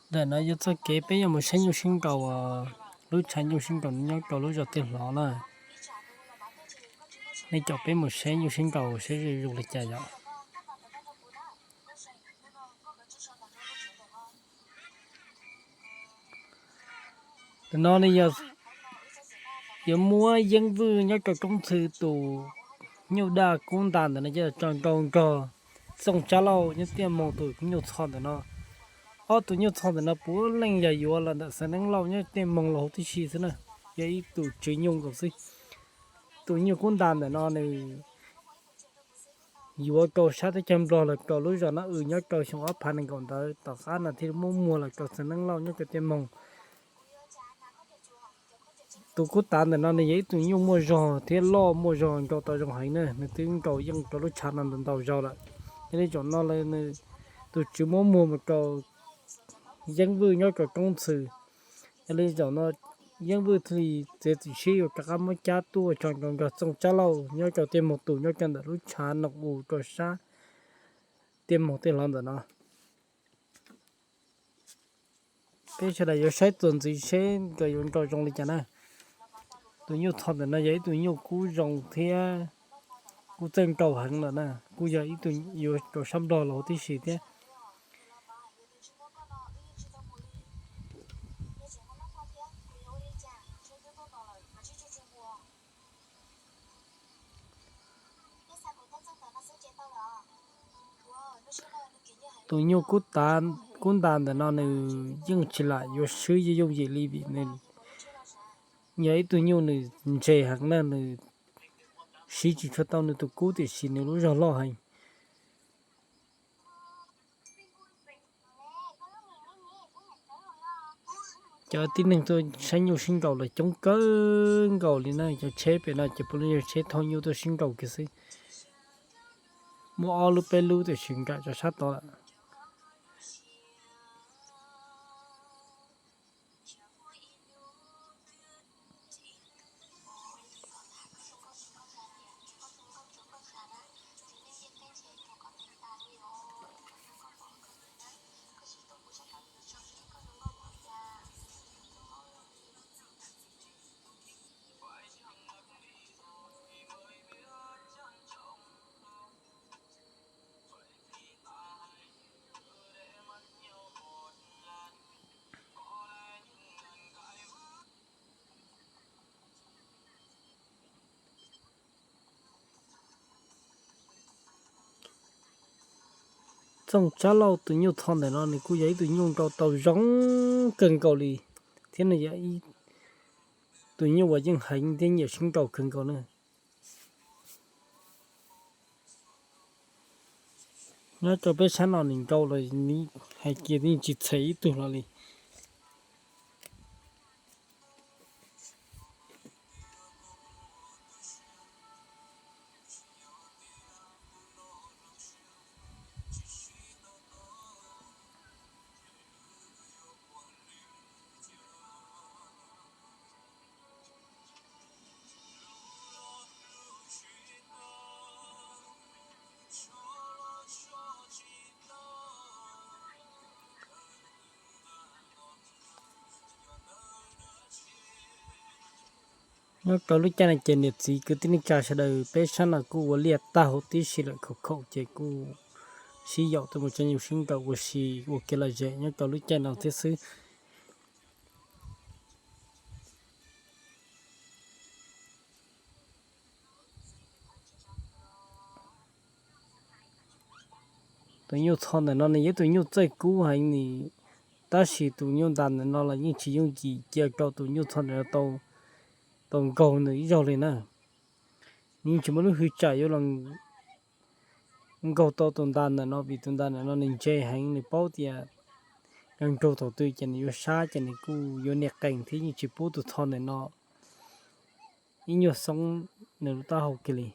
Ntawm no yog txoj kev peb yuav mus saib nyuj sib nraus, lub tshav nyuj sib nraus nyob rau lub zos Tiaj Hlov na. Nej caum peb mus saib nyuj sib nraus saib zoo li cas yom. Ntawm no ne yog yuav muab Yeeb Vwj nyob rau Koob Txhw tus nyuj daj kub ntas ntawm no coj tso nrau nrog Txooj Tsab Lauj nyob Tiaj Moog tus nyuj txho ntawm no. Ob tus nyuj txho ntawm no puav leej yog yuav los ntawm Xeev Neeb Lauj nyob Tiaj Moog los huv tib si xwb na, yog ib tus tswv nyuj nkaus xwb. Tus nyuj kub ntas ntawm no nws yuav rau sab teb chaws Nplog los rau lub zos Nab Ws nyob rau xyoo ob phav nees nkaum ntawd tom qab no thiaj muab muag los rau Xeev Neeb Lauj nyob rau Tiaj Moog. Tus kub tav ntawm no nws yog ib tug nyuj muaj zog thiab loj muaj zog nrau tau zoo heev na, nws twb nrau yeej rau lub tshav no ntau ntau zaus lawm. Yog li zaum no tus tswv muab muag mus rau Yeeb Vwj nyob rau Koob Txhw. Yog li zaum no Yeeb Vwj thiaj li txiav txim siab yuav rov qab muab cab tuaj tso nrau nrog Txooj Tsab Lauj nyob rau Tiaj Moog tus nyob rau ntawm lub tshav Noom Us rau sab Tiaj Moog Tiaj Hlov ntawm no. Peb sawv daws yuav saib txuas ntxiv seb nkawd yuav nrau zoo li cas na. Tus nyuj txho ntawm no yog ib tug nyuj kub zoo thiab kuj txawj nrau heev lawm na, kuj yog ib tug yuav rau sab Nplog los huv tib si thiab. Tus nyuj kub ntas ntawm no nws yeej tsis lam yuav swb yooj yim li vim nws yog ib tug nyuj nws ntse heev na, nws siv tsis tshua tau nws tus kub tiam sis nws lub zog loj heev. Cov tib neeg tuaj saib nyuj sib nraus lawm coob kawg nkaus li na, cov tsheb pem no ces puav leej yog tsheb thauj nyuj tuaj sib nraus kiag xwb. Muaj ob lub peb lub tiam sis nkag rau sab tod lawm. Txooj Tsab Lauj tus nyuj txho ntawm no nws kuj yog ib tug nyuj nrau tau zoo kawg nkaus li, thiab nws yog ib tus nyuj uas yeej heev thiab nyiam sib nraus kawg nkaus na. Nyob rau peb sab no nws nrau los hais kiag yeej tsis txhaum ib tug los li. Nyob rau lub caij no ces niam txiv kwv tij neej tsa sawv daws peb sab no kuj ua liaj tag huv tib si lawm, khaum khaum ces kuj sib yaum tuaj mus tso nyuj sib nraus ua si ua kev lom zem nyob rau lub caij no thiab xwb. Tus nyuj txho ntawm no nws yog tus nyuj txawj kub heev ni, tab sis tus nyuj ntas ntawm no los yeej tsis yooj yim cia rau tus nyuj txho ntawm no tau nkaug nws ib zaug li na. Nws yeej tsis muaj lub hwj tsam yuav los nkaug tau tus ntas ntawm no vim tus ntas ntawm no nws ntse heev, nws paub tias yog nraug thaum twg ces nws yuav sab ces nws kuj yuav nias qees thiab yeej tsis pub tus txho ntawm no ib nyuag xoob nws lub taub hau kiag li.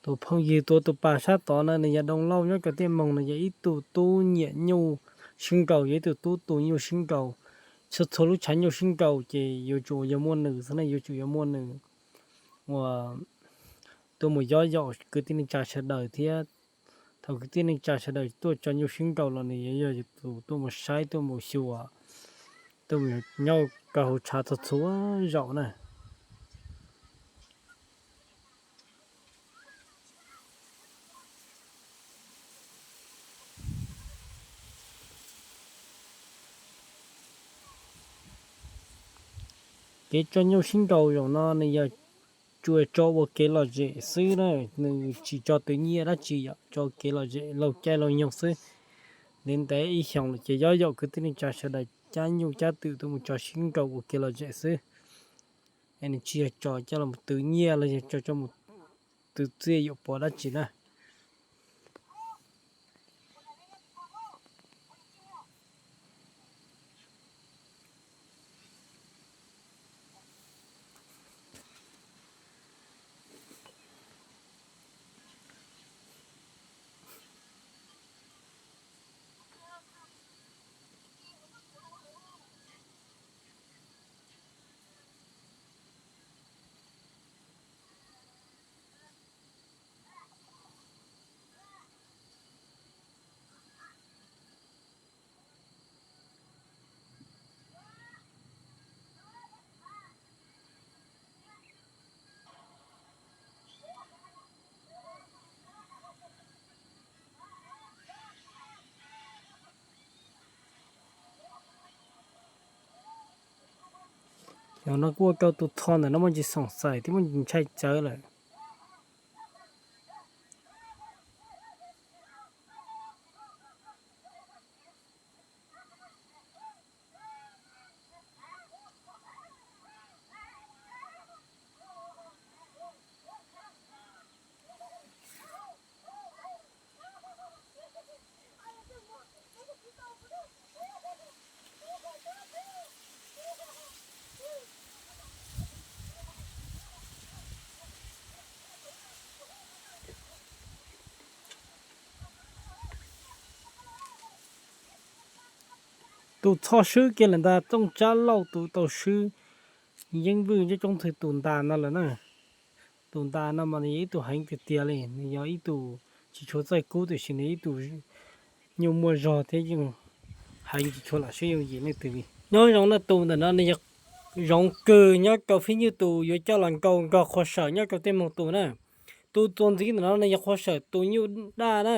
Tus phooj ywg tuav tus pas sab tod no nws yog Doo Lauj nyob rau Tiaj Moog, nws yog ib tug tub nyiam nyuj sib nraus, yog ib tug tub tu nyuj sib nraus. txhua txhua lub tshav nyuj sib nraus ces yuav tsum yog muaj nws xwb na, yuav tsum yog muaj nws uas tuaj mus yob yaum kwv tij neej tsa sawv daws thiab. Thaum kwv tij neej tsa sawv daws tuaj tso nyuj sib nraus los nws yuav yog tus tuaj mus saib, tuaj mus xyuas, tuaj mus nyob rau hauv tshav txhua txhua zaus na. Kev tso nyuj sib nraus zaum no nws yog tsuas tso ua kev lom zem xwb na, nws tsis tso twv nyiaj dab tsi, yog tso kev lom zem laug caij laug nyoog xwb. Ntev ntev ib xyoos lawm ces yob yaum kwv tij neej tsa sawv daws cab nyuj cab twm tuaj mus tso sib nraus ua kev lom zem xwb. Es nws tsis yog tso coj los twv nyiaj los yog tso coj mus twv txiaj yuam puav dab tsi na. Yog no kuj ua rau tus txho ntawm no muaj ntsis xoom xaim thiab muaj ntsis ntshai tsawv lawm. Tus txho swb kiag lawm ntag, Txooj Tsab Lauj tus tau swb yeeb vwj ncob coob thwj tus ntas no lawm na. Tus ntas no mas nws yog ib tug heev tiag tiag li, nws yog ib tug tsis tshua txawj kub tiam sis nws yog ib tug nyuj muaj zog thiab yeej heev tsis tshua lam swb yooj yim leej twg li. Nyob zoo na, tus ntawm no nws yog Zoov Kws nyob rau Fib Nywj tus yuav coj los nkaug nrog Qhua Sawm nyob rau Tej Moog tus na. Tus txuas ntxiv ntawm no nws yog Qhua Sawm tus nyuj daj na.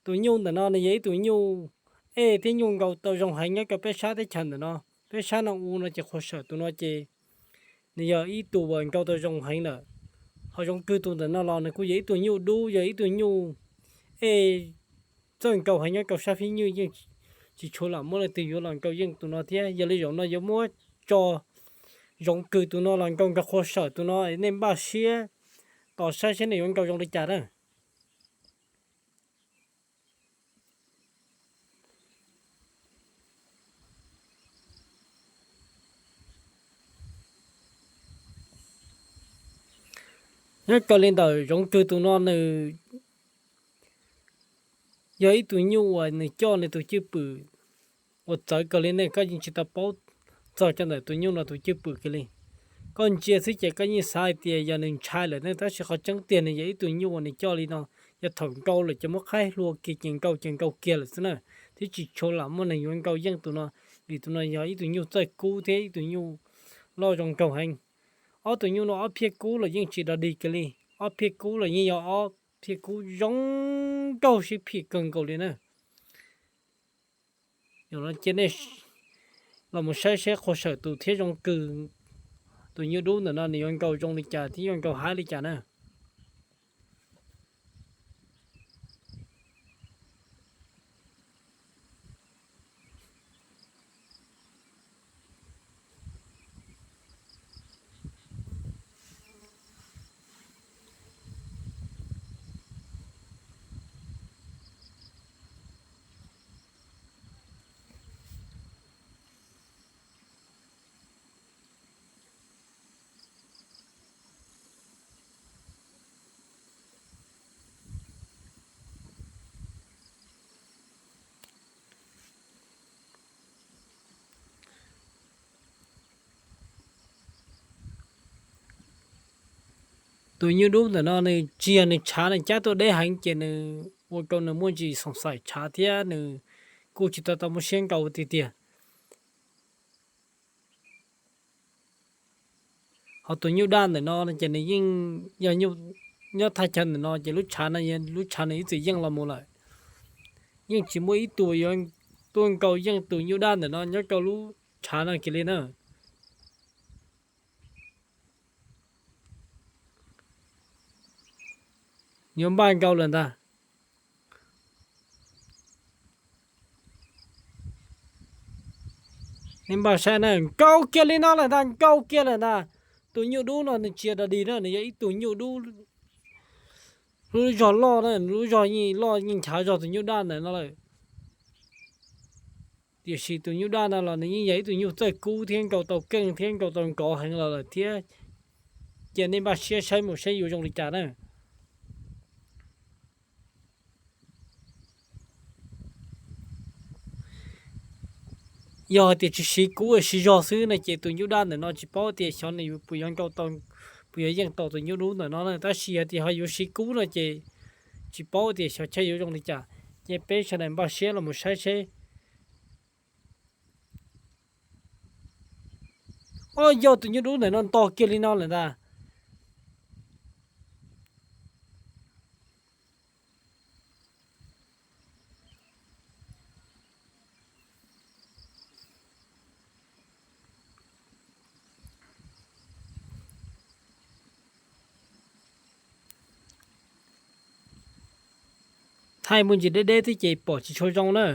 Tus nyuj ntawm no nws yog ib tug nyuj ej thiab nyuj nkaus tau zoo heev nyob rau peb sab teb chaws ntawm no. Peb sab no u no ces Qhua Sawm tus no ces nws yog ib tug uas nkaus tau zoo heev lawm. Ho Zoov Kws tus ntawm no los nws kuj yog ib tug nyuj dub, yog ib tug nyuj ej txawj nkaus heev nyob rau sab Fib Nywj, yeej tsis tshua lam muaj leej twg yuav los nkaus yeej tus no thiab. Yog li zaum no yuav muab tso Zoov Kws tus no los nkaus nrog Qhua Sawm tus no, nej npaj siab tos saib seb nws yuav nkaus zoo li cas na. Nyob raws li ntawm Zoov Kws tus no nws yog ib tug nyuj uas nws coj nws tus cwj pwm uas txawv kawg li ne, koj yeej tsis tau paub txog cov ntawm tus nyuj no tus cwj pwm kiag li. Koj ntsia xwb ces koj yeej xav hais tias yog nws ntshai lawm ne, tab sis qhov tseeb tiag nws yog ib tug nyuj uas nws coj li no, yog thaum nkaus lawm ces muab qhaib hlua kiag ces nkaus ces nkaus kiag lawm xwb na, thiab tsis tshua lam muaj neeg yuav nkaus yeej tus no, vim tus no yog ib tug nyuj txawj kub thiab ib tug nyuj loj zoo nraug heev. Ob tug nyuj no ob phiaj kub los yeej tsis dog dig kiag li, ob phiaj kub los yeej yog ob phiaj kub zoo nraug sib phim kawg nkaus li na. Yog no cia nej los mus saib seb Qhua Sawm tus thiab Zoov Kws tus nyuj dub ntawm no nws yuav nkaus zoo li cas thiab yuav nkaus haib li cas na. Tus nyuj dub ntawm no nws tsis yog nws tshav nws cab tuaj deb heev ces nws ua rau nws muaj ntsis xoom xaim tshav thiab nws kuj tsis tau tau muaj siab nkaus tiag tiag. Ho tus nyuj daj ntawm no ces nws yeej yog nyob thaj chaw ntawm no ces lub tshav no, lub tshav nws ib txwm yeej los mus lawm. Yeej tsis muaj ib tug yuav tuaj nkaus yeej tus nyuj daj ntawm no nyob rau lub tshav no kiag li na. Yuav npaj nkaus lawm ntag. Nej npaj saib na, nkaus kiag li no lawm ntag, nkaus kiag lawm ntag. Tus nyuj dub no nws tsis yog dog dig na, nws yog ib tug nyuj dub lub zog loj na, lub zog yeej loj yeej nchav zog tus nyuj daj ntawm no lawm. Tiam sis tus nyuj daj no los nws yeej yog ib tug nyuj txawj kub thiab nkaus tau keej thiab nkaus tau nkov heev los lawm thiab. Cia nej npaj siab saib mus saib yuav zoo li cas na. Yog hais tias tsis siv kub siv zog xwb no ces tus nyuj daj ntawm no tsis paub tias xyov nws puas yuav nkaus tau, puas yuav yeej tau tus nyuj dub ntawm no na. Tab sis hais tias ho yuav siv kub no ces tsis paub tias xyov chaw yuav zoo li cas. Ces peb sawv daws npaj siab los mus saib seb. Ob, yog tus nyuj dub ntawm no nto kiag li no lawm ntag. Thaij muaj ntsis deb deb thiab ces pom tsis tshua zoo na.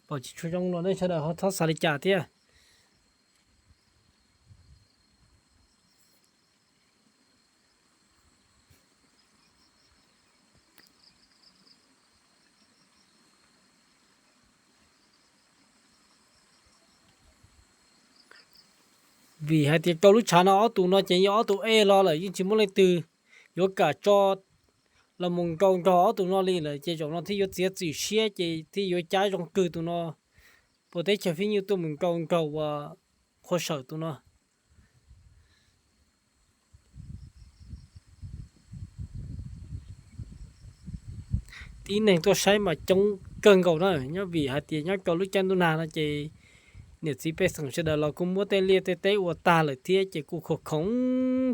Pom tsis tshua zoo los nej sawv daws ho txhob xav li cas thiab. Vim hais tias rau lub tshav no ob tug no ces yog ob tug ej los lawm, yeej tsis muaj leej twg yuav kam tso los mus nkaus nrog ob tug no li lawm, ces zaum no thiaj yuav txiav txim siab ces thiaj yuav cab zoo kawg tus no puas teb chaws fib nyuj tuaj mus nkaus nrog uas qhua sawm tus no. Tib neeg tuaj saib mas coob kawg nkaus na, nyob vim hais tias nyob rau lub caij ntuj nag no ces niam txiv pej xeem sawv daws los kuj muab tej liaj tej teb ua tag lawm thiab ces kuj khoom khoom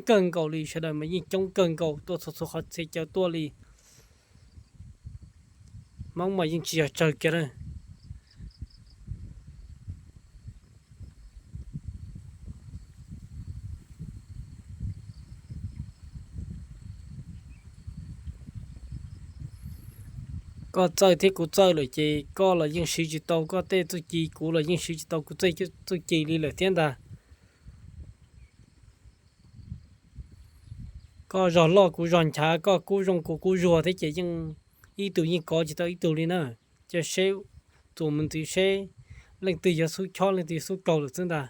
kawg nkaus li, sawv daws mas yeej coob kawg nkaus tuaj txhua txhua qhov txhia chaw tuaj li. Hmoob mas yeej tsis yog tsawg kiag na. Koj txawj thiab kuv txawj lawm ces koj los yeej siv tsis tau koj tej txuj ci, kuv los yeej siv tsis tau kuv tej txuj ci li lawm thiab ntag. Koj zog loj kuv zog nchav, koj kub zoo kuv kub zuag thiab ces yeej ib tug yeej kov tsis tau ib tug li na. Cia seb txuas mus ntxiv seb leej twg yog xub chob leej twg yog xub kaug lawm xwb ntag.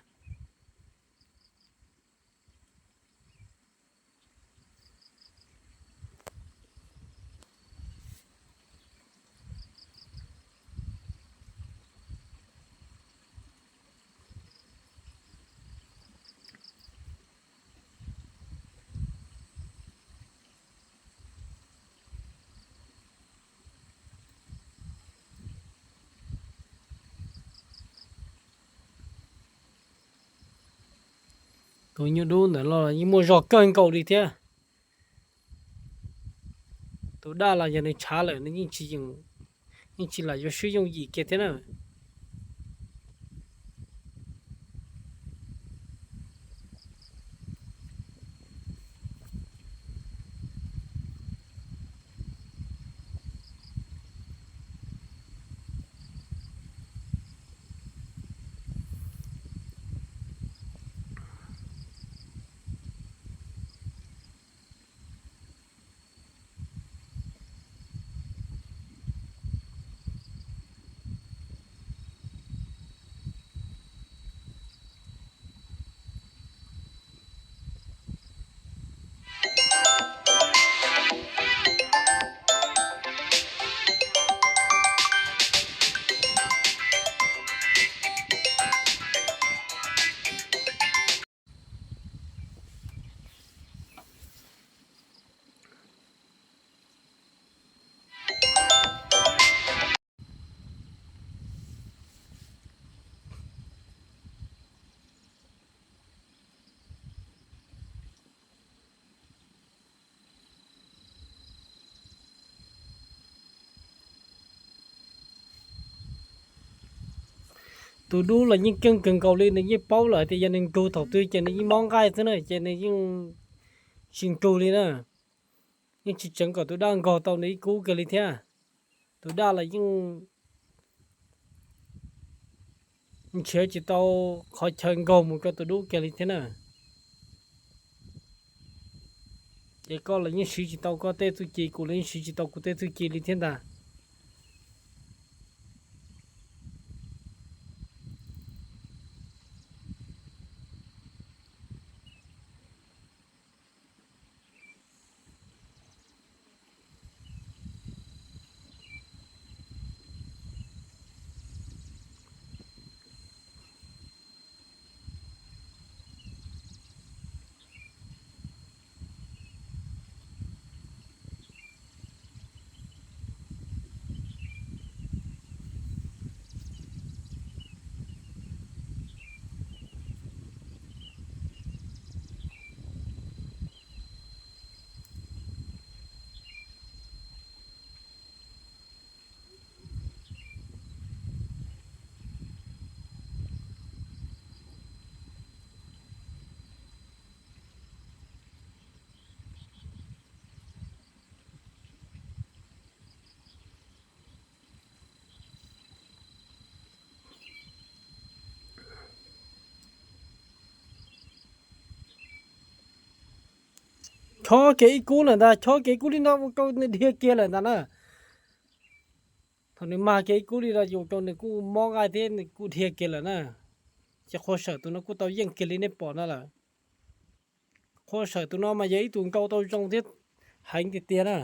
Tus nyuj dub ntawm no los yeej muaj zog kawg nkaus li thiab. Tus daj los yog nws tshav lawm nws yeej tsis, yeej tsis lam yuav swb yooj yim kiag thiab na. Tus dub los yeej keej kawg nkaus li, nws yeej paub lawm tias yog nws nrug thaum twg ces nws yeej mob nqaij xwb na, ces nws yeej tsis nrug li na. Yeej tsis tseev kom tus dab nkaug tau nws ib kub kiag li thiab. Tus dab los yeej nrhiav tsis tau qhov chaw nkaug mus rau tus dub kiag li thiab na. Ces koj los yeej siv tsis tau koj tej txuj ci, kuv los yeej siv tsis tau kuv tej txuj ci li thiab ntag. Chob kiag ib kub lawm ntag, chob kiag ib kub li no ua rau nws dhia kiag lawm ntag na. Thaum nws mag kiag ib kub li no ua rau nws kuj mob nqaij thiab nws kuj dhia kiag lawm na. Ces qhua sawm tus no kuj tau yeej kiag li nej pom no lawm. Qhua sawm tus no mas yog ib tug nrau tau zoo thiab heev tiag tiag na.